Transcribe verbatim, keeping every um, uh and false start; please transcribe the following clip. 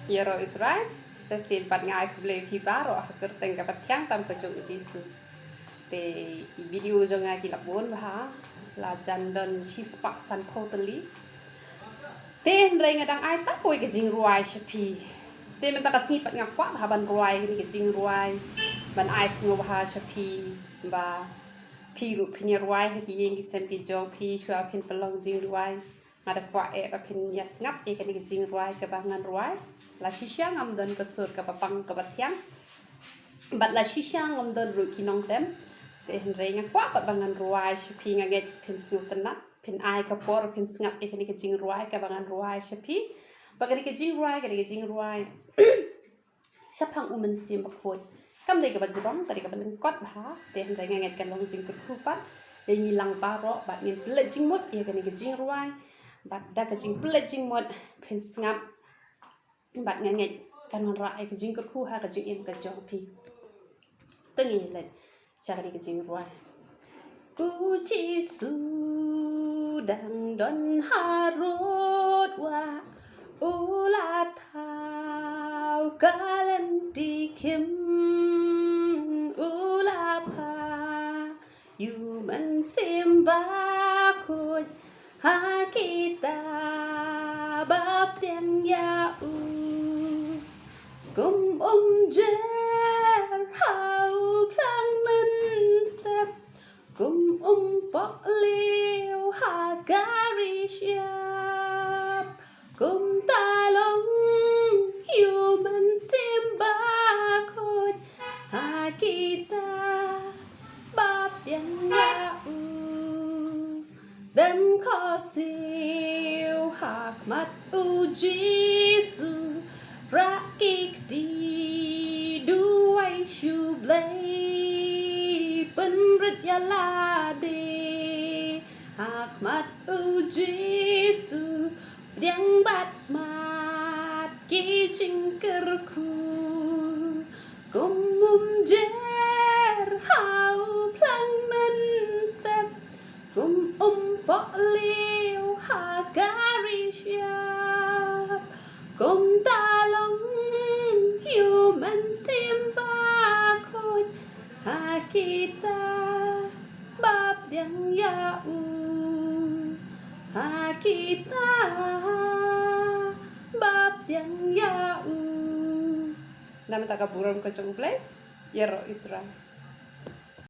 Ïaroh ïa u Trai, sa shisien pat nga ai khublei ïa phi baroh ha ka kyrteng kaba thiang tam ka jong u Jisu. Te ki video jong nga ki la bun bha, la jan don shispah sanphew tylli. Te hynrei nga dang ai tang kawei ka jingrwai sha phi. Te mynta ka sngi pat nga kwah bha ban rwai kane ka jingrwai, ban ai sngewbha sha phi, ba phi ruh phin ïa rwai ha ki ïing ki sem ki jong phi shuwa phin pynlong jingrwai. Nga da kwah eh ba phin ïa sngap ïa kane ka jingrwai kaba ngan rwai. La shisha ngam don ka sur kaba pang kaba thiang, bad la shisha ngam don ruh ki nongtem. Te hynrei nga kwah pat ba ngan rwai sha phi, nga ngeit phin sngewtynnat, phin ai ka por phin sngap ïa kane ka jingrwai kaba ngan rwai sha phi. Ba kane ka jingrwai, kane ka jingrwai shaphang u Mynsiem Bakhuid, kam dei kaba jrong, ka dei kaba lyngkot bha. Te hynrei nga ngeit kan long jingkyrkhu pat ïa ngi lang baroh, bad ngin pynleit jingmut ïa kane ka jingrwai. Bad da ka jingpynleit jingmut phin sngap, bad nga ngeit kan wanrah ïa ka jingkyrkhu ha ka jingim ka jong phi. Te ngin leit sha kane ka jingrwai. U Jisu dang don harud wah, u la thaw ka lynti khim, u la phah ïa u Mynsiem Bakhuid ha kita ba pdiang ïa u. Kum um jer ha u phlang mynstep, kum um pohliew ha ka ri shyiap, kumta long ïa u Mynsiem Bakhuid ha kita ba pdiang ïa u. Dem khohsiew ha khmat u Jisu, rah ki kti, duwai sha u Blei, pynrit ïa lade ha khmat u Jisu, pdiang bad mad ki jingkyrkhu. Kum um jer ha u phlang mynstep, kum um pohliew ha ka ri shyiap, kumta long ïa u Mynsiem Bakhuid ha kita ba pdiang ïa u, ha kita ba pdiang ïa u. Namar ka burom ka jong u Blei. Ïaroh ïa u Trai.